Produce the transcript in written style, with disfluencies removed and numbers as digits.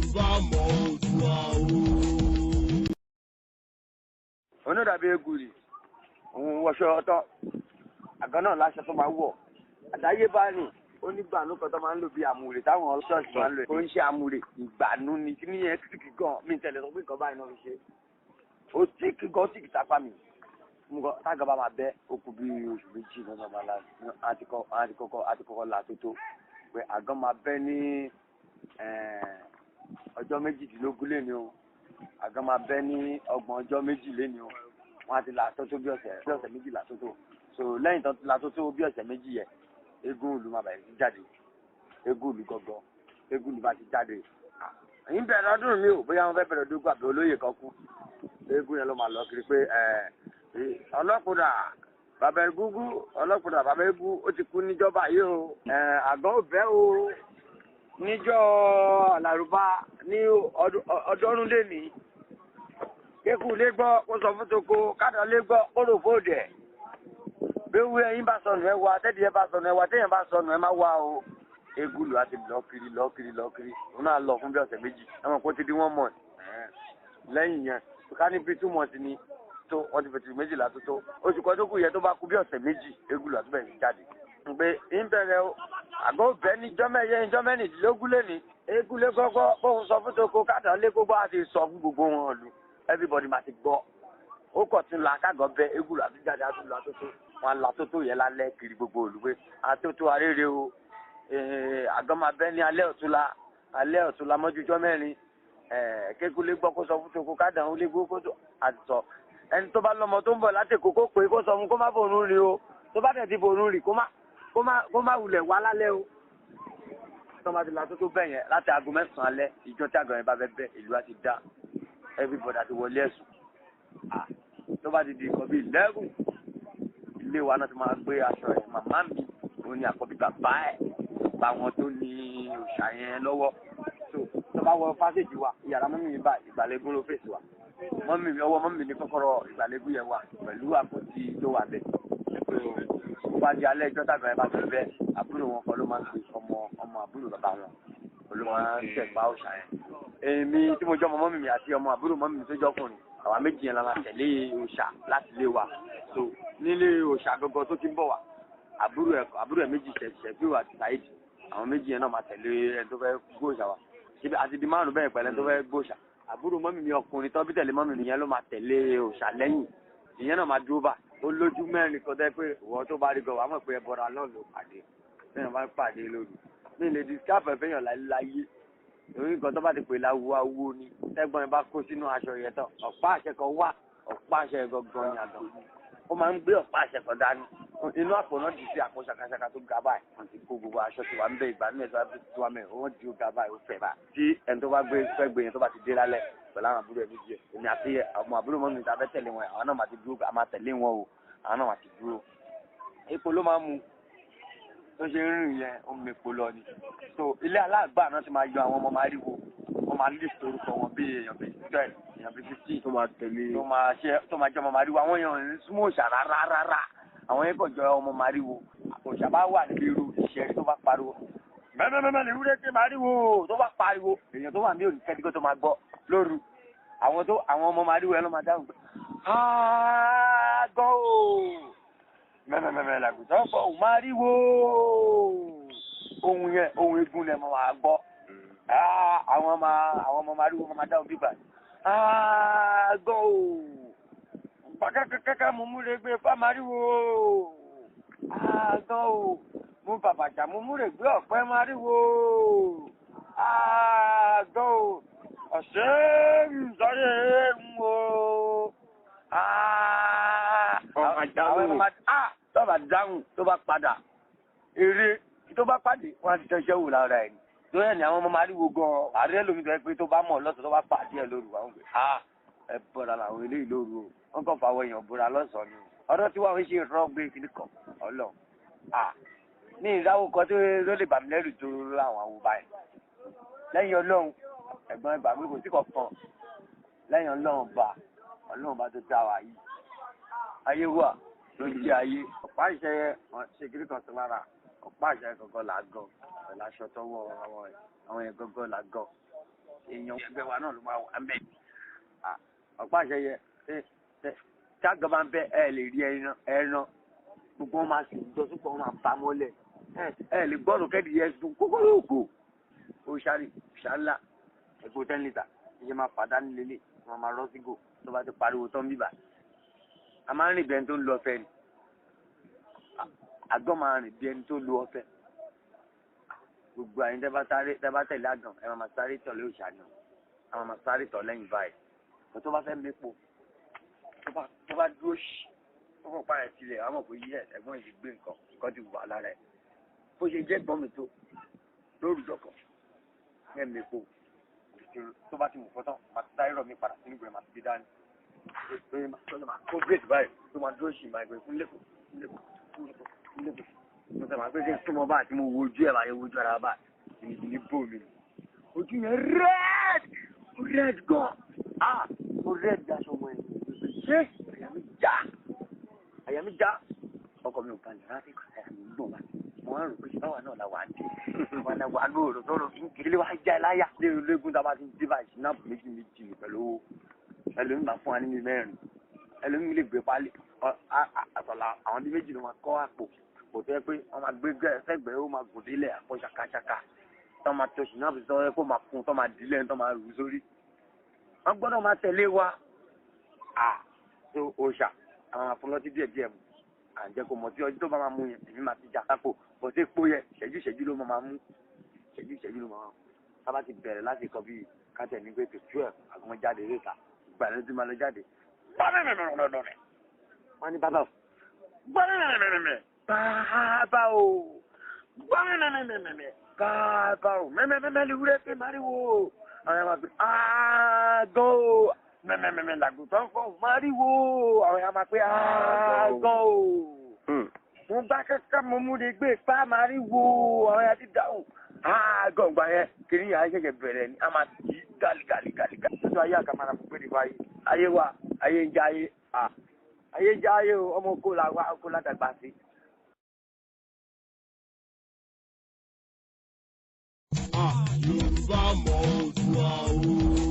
Yorùbá mọ Oòduà o. Onídàbí egúrì òun wọṣọ ọtọ àgọ́ náà láṣọ tó máa wọ̀ àdáyébá ni. Ó ní gbànú kan tó máa ń lò bí àmúre táwọn ṣọ́ọ̀ṣì máa ń lò. Ó ń ṣe àmúre ìgbànú ni kí nìyẹn tíìkì gan mi tẹ̀lé sọ pé nǹkan báyìí náà fi ṣe. Ó tíìkì gan tíìkì tápá mi mo kọ tágà bá máa bẹ́ ó kù bí oṣù 2 náà máa la àti kọ́kọ́ là tó tó pé àgọ́ máa bẹ́ ní ọjọ́ 18 lé ní o. Àgọ́ máa bẹ́ ní 32 ọjọ́ lé ní o. Wọ́n á ti là tó tó bí ọ̀sẹ̀ 2 là tó tó. So lẹ́yìn tó là tó tó bí ọ̀sẹ̀ 2 yẹ, eégún ìlú máa bẹ̀rẹ̀ sí jáde. Eégún ìlú gọ́gọ́, eégún ìlú bá ti jáde. Ẹ̀yin bẹ̀rẹ̀ ọdún mi ò bóyá wọ́n fẹ́ bẹ̀rẹ̀ ọdún àbí olóyè kan kú. Eégún yẹn ló máa lọ kiri pé ọlọ́kùnrin bàbá egúngún, ọlọ́kùnrin bàbá egún ó ti kú níjọba yìí o. Àgọ́ ò bẹ́ o níjọ́ àlàrúbá ní ọdọ́rún lé ní. Kékù lé gbọ́ kó sọ fún toko, kádà lé gbọ́ kó rò fóòdù ẹ̀. Bí wú ẹyin bá sọnù ẹ wá, tẹ́tí ẹ bá sọnù ẹ wá, téèyàn bá sọnù ẹ má wá o. Eégún lù á ti lọ kiri lọ kiri lọ kiri. Òun náà lọ fún bí ọ̀sẹ̀ 2. Ẹ mọ̀ kó ti di 1 month. Lẹ́yìn yẹn, ká ní bí 2 months ni tó wọ́n ti fẹ̀tì 12 tó tó. Oṣù kan tó kù yẹn tó bá kú bí ọ̀sẹ̀ 2, eégún lù á tún bẹ̀rẹ̀ sí jáde. Pé ń bẹ̀rẹ̀ o, àgọ́ òbẹ́ ní jọ́mẹ́yẹ jọ́mẹ́rìndínlógún lé ní. Eégún lé gọ́gọ́ bóun sọ fún toko kádà lé gbogbo àti sọ fún gbogbo wọn lù. Everybody máa ti gbọ́. Ó kọ̀ tún la kágọ̀ bẹ eégún lù àti jáde àtúntò àtótó. Wọn la tótó yẹn lálẹ́ kiri gbogbo olùgbé. Àtótó arére o. Àgọ́ máa bẹ́ ní alẹ́ ọ̀túnla, alẹ́ ọ̀túnla mọ́jú jọ́ mẹ́rin. Kéku lé gbọ́ kó sọ fún toko kádà ó lé gbó kó tó àti sọ. Ẹni tó bá lọ́mọ tó ń bọ̀ láti Èkó kó pé kó sọ fún kó má fòrún rí o. Tó bá tẹ̀ ti fòrún rí kó má wulẹ̀ wá lálẹ́ o. Tó bá ti la tótó bẹ̀ yẹn láti aago 9 alẹ́, ìjọ tí àgọ́ yẹn bá fẹ́ bẹ́ ìlú á ti dá. Everybody àti wọlé ẹ̀sùn. Tó bá ti di nǹkan bíi 11, ilé wa náà ti máa gbé aṣọ ẹ̀. Màmá mi òun ni àkọ́bí bàbá ẹ̀, bá wọn tó ní òòṣà yẹn lọ́wọ́. So tó bá wọ fásitì wa, ìyàrá mọ́mí mi bá ìgbàlégún ló fèsì wa. Mọ́mí mi ọwọ́ mọ́mí mi ní kọ́kọ́rọ́ ìgbàlégún yẹn wà pẹ̀lú àpótí tó wà bẹ́ẹ̀. Ó bá di alẹ́ ìjọ tàbí ẹ bá ti bẹ́, àbúrò wọn kan ló máa ń gbé ọmọ ọmọ àbúrò bàbá wọn ló máa ń tẹ̀gbá òòṣà yẹn. Èmi tí mo jọ ọmọ mọ́mí mi àti ọmọ àbúrò mọ́mí mi tó jọkùnrin, àwa méjì yẹn la máa tẹ̀lé òòṣà láti lé wa. So nílé òòṣà gangan tó ti ń bọ̀ wá, àbúrò ẹ̀ méjì Ṣẹ̀fíù àti Saheed, àwọn méjì yẹn náà máa tẹ̀lé ẹni tó fẹ́ gbóòṣà wa. Ṣebí àti di 5 bẹ́ẹ̀ pẹ̀lẹ́ tó fẹ́ gbóòṣà. Àbúrò mọ́mí mi ọkùnrin tó bí tẹ̀lé mọ́mí mi yẹn ló máa tẹ̀lé òòṣà lẹ́yìn. Ìyẹn náà máa dúró bá. Ó lójú 4 kan tẹ́ pé ìwọ tó bá rí gan wàá mọ̀ pé ẹbọra náà ló pàdé. Téèyàn bá pàdé lóru. Mi lè discap ẹ̀fẹ́yàn láyé. Torí nǹkan tó bá ti pè láwo awo ni. Tẹ́gbọ́n yẹn bá kó sínú aṣọ yẹn tán. Ọ̀pá àṣẹ kan wà. Ọ̀pá àṣẹ gangan ni àgàn. Ó máa ń gbé ọ̀pá àṣẹ kan dání. Inú àpò náà dì sí àpò ṣakaṣaka tó ga báyìí. Wọ́n ti kó gbogbo aṣọ tí wà ń bẹ ìgbà ní ẹ̀sọ́ tí wà mẹ́rin. Wọ́n di ó ga báyìí, ó fẹ̀ báyìí. Tí ẹni tó bá gbé fẹ́ gbé yẹn tó bá ti dé lálẹ́ pẹ̀lú àwọn àbúrò ẹ̀ méjì ẹ̀. Èmi àti ọmọ àbúrò mọ́mí ta fẹ́ tẹ̀lé wọn, àwọn náà máa ti dúró, a máa tẹ̀lé wọn o. Àwọn náà máa ti dúró. Epo ló máa ń mu. Tó ṣe ń rìn yẹn, ó ń mepo lọ ni. So ilé aláàgbà náà ti máa yọ àwọn ọmọ máríwo. Wọ́n máa list orúkọ wọn bí èèyàn bíi 12, èèyàn bíi 15. Tó máa tẹ̀lé. Tó máa ṣe, tó máa jẹ́ ọmọ máríwo. Àwọn èèyàn ń súnmọ́ òòṣà rárá rárá. Àwọn yẹn kàn jọ ọmọ máríwo. Òòṣà bá wà níbi irú ìṣẹ́rí tó bá pariwo. Mẹ́mẹ́mẹ́mẹ́ ni wúrẹ́ pé máríwo tó bá pariwo. Èèyàn tó wà ní òní kẹ́tíkọ́ tó máa gbọ́ lóru. Àwọn tó àwọn ọmọ máríwo yẹn ló máa dáhùn pé àgọ́ o. Mẹ́mẹ́mẹ́mẹ́ làgùtàn fọ́ òun máríwo. Ohun yẹn, ohun eégún lẹ mọ̀ máa gbọ́. Àwọn ọmọ máríwo máa dáhùn bíbà. Àgọ́ o. Pàkàkàkàkà mo múre gbé fámaríwo. Àgọ́ o. Mo bàbàjà mo múre gbé ọ̀pẹ máríwo. Àgọ́ o. Ọ̀sẹ̀ ń sáré ń wo. Tó bá dáhùn tó bá padà. Eré tó bá pàdé wọ́n á ti tẹ́ṣẹ́ wò lára ẹ̀ ni. Tó yẹ ni àwọn ọmọ máríwo gan-an. Àárẹ̀ lómi tó yẹ pé tó bá mọ̀ lọ́sọ̀ tó bá pàdé ẹ̀ lóru àwọn pé ẹ bọ́ra làwọn eléyìí lóru o. Wọ́n kàn fà wọ èèyàn bóra lọ́sàn-án ni. Ọ̀rọ̀ tí wọ́n ṣe rọ́gbé kìíní kan ọlọ́run. Ní ìdáwó kan tó lè bà mí lẹ́rù tó láwọn àwò báyìí. Lẹ́yìn ọlọ́run, ẹ̀gbọ́n ìgbà mi kò sí kankan. Lẹ́yìn ọlọ́run bá, ọlọ́run bá tó dá wa yìí. Ayé wà ló jẹ́ ayé. Ọ̀pá àṣẹ yẹn ṣe kiri kan sí lára. Ọ̀pá àṣẹ gangan là á gan. Pẹ̀lú aṣọ tọwọ́ àwọn yẹn gangan là á gan. Èèyàn ẹgbẹ́ wa náà ló máa wà mẹ́. Ọ̀pá àṣẹ yẹ tágàn bá ń bẹ ẹ lè rí ẹran gbogbo wọn máa sì jọ sípò, wọn máa bá mọ́lẹ̀. Ẹ lè gbọ́dọ̀ kẹ́dì yẹn sùn kókóró ògò. Ó ṣáré ṣáńlá epo 10 litre ṣe máa fà dání lélẹ̀, wọn máa rọ́ sígò tó bá ti pariwo tán bíbà. A máa ń rìn bí ẹni tó ń lo ọ̀fẹ́ ni. Àgọ́ máa rìn bí ẹni tó lo ọ̀fẹ́. Gbogbo àyìn tẹ́ bá sáré, tẹ́ bá tẹ̀lé àgàn, ẹ máa sáré tọ̀lé òòṣà ni. A máa sáré tọ̀ lẹ́yìn báyìí. Tó bá fẹ́ mépo, tó bá dúró ṣì, ó kọ̀ pa ẹ̀ tilẹ̀, àwọn mọ̀ pé yí ẹ̀gbọ́n yìí ti gbé nǹkan, nǹkan ti wà lára ẹ̀. Bó ṣe jẹ́ gbọ́n mi tó lórúkọ kan ẹ̀ mépo, tó bá ti mú fọ́tán, máa ti sáré rọ̀ mí padà sínú ìgbẹ́, máa ti gbé dání tó máa kó bírèkì báyìí, tó máa dúró ṣì, máa gbé fún lẹ́kọ̀ọ́ lẹ́kọ̀ọ́ lẹ́kọ̀ọ́ lẹ́kọ̀ọ́. Mo sọ ma pé kí n súnmọ́ báyìí, tí mo wo ojú ẹ̀ báyìí, wojú ara báyìí, jìnnìjìnnì bò mí. Ojú yẹn red, ó red gan. Ah, ó red daṣọ ọmọ ẹ̀. Ṣé àyà mi já, àyà mi já. Ọkọ mi ò balẹ̀ rárá, àyà mi ń gbọ̀n báyìí. Mo wá rò pé ṣé báwa náà la wà á dé, àwa náà wà á lóòrò tó rò kí n kiri wá já ẹ láyà. Lé ológun tá a bá ti dé báyìí, ṣìnáàpù méjì méjì ní pẹ̀lú owó. Ẹlòmíì máa fún wa níbi mẹ́rin, ẹlòmíì lè gbé pálí àtọ̀là. Àwọn bí méjì ló máa kọ́ àpò kò tó yẹ pé wọ́n máa gbé sẹ́gbẹ̀ẹ́, ó máa gùn délẹ̀, àpò ṣàkàṣàkà tó máa tó ṣìnáàpù tó yẹ kó máa kún, tó máa dílẹ̀, tó máa rù sórí. Wọ́n gbọ́dọ̀ máa tẹ̀lé wa. À tó òòṣà àwọn máa fún lọ́tí díẹ̀ díẹ̀ mu, à ń jẹ́ kó mọ̀ tí ọjọ́ tó bá máa mú yẹn, èmi máa ti já sápò bọ̀ sí epo yẹn. Ìṣẹ́jú ìṣẹ́jú ló máa mú, ìṣẹ́jú ìṣẹ́jú ló máa mú. Tá bá ti bẹ̀rẹ̀ láti kọ bíi kájẹ̀ ní pé tó 12, àwọn jáde léta ìgbà ló ti máa lọ jáde. Wọ́n ní bàbá o, bàbá o, bàbá o, mẹ́mẹ́mẹ́mẹ́ lè wúrẹ́ pé máriwo. Àwọn yàrá máa pè ágọ́ o, mẹ́mẹ́mẹ́mẹ́ làgùntàn fọ́ máriwo. Àwọn yàrá máa pè ágọ́ o. Mo bá kẹ́kẹ́ mo mú de gbé pa máriwo. Àwọn yàrá ti dáhùn ágọ́ gbà yẹn kiri yàrá ṣẹ̀ṣẹ̀ bẹ̀rẹ̀ ni a máa tì í gàlí gàlí gàlí gàlí. Lọ́jọ́ ayé àkàmàrà mo gbé ní báyìí, ayé wa, ayé ń jẹ ayé, ayé ń jẹ ayé o. Ọmọ kó la wá kó ládàgbà sí. Yorùbá mọ̀ Oòduà o.